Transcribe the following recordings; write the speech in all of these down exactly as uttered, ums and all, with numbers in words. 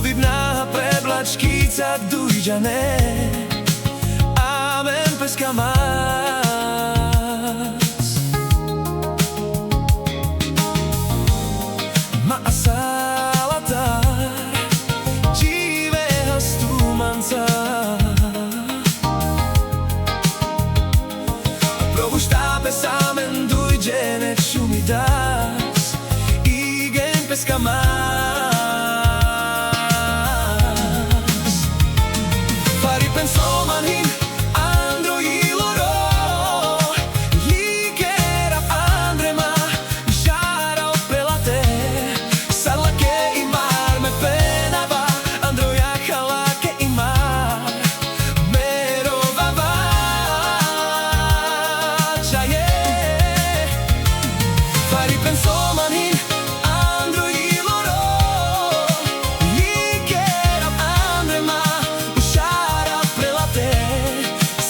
Vibnaha pre bla čkica duj džane, amen peska mas. Ma asal latar, dživehas tu mancar. Pro gušta pes amen duj džene čhumidas, igen peska mas. Faripen so man hin andro i loro, i kera andre ma, i šara o prelate. Sar lake i mar me penava, andro jakha lake i mar, me rovava čaje. Faripen so man hin andro i loro, i kera andre ma, i šara o prelate.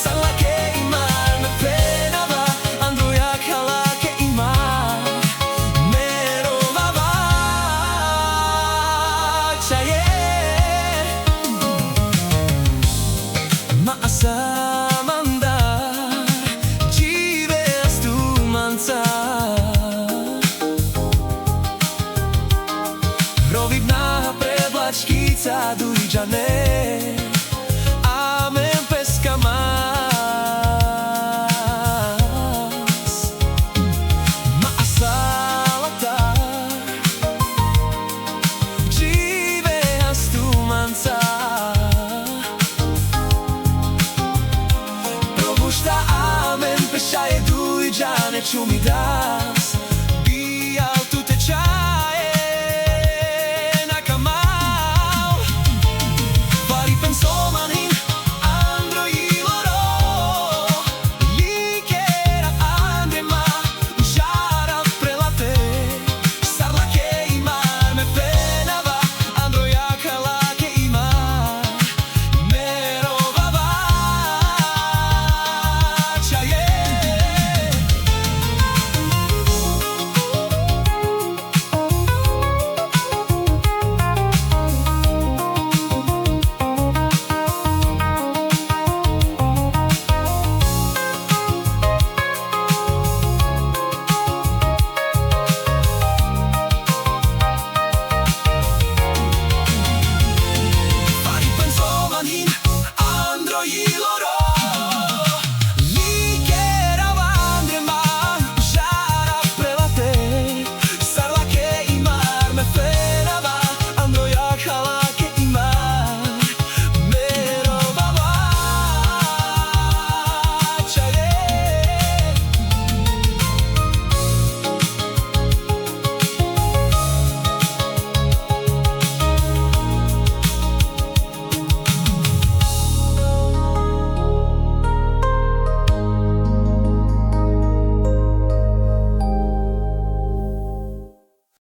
Sar lake i mar me penava, andro jakha lake i mar, me rovava čaje. Ma asal mandar, dživeas tu mancar. Rovibnaha pre bla čkica duj džane, amen peska mas. Ma asal latar, dživeas tu mancar. Pro gušta amen pes čaje duj džane čhumidas.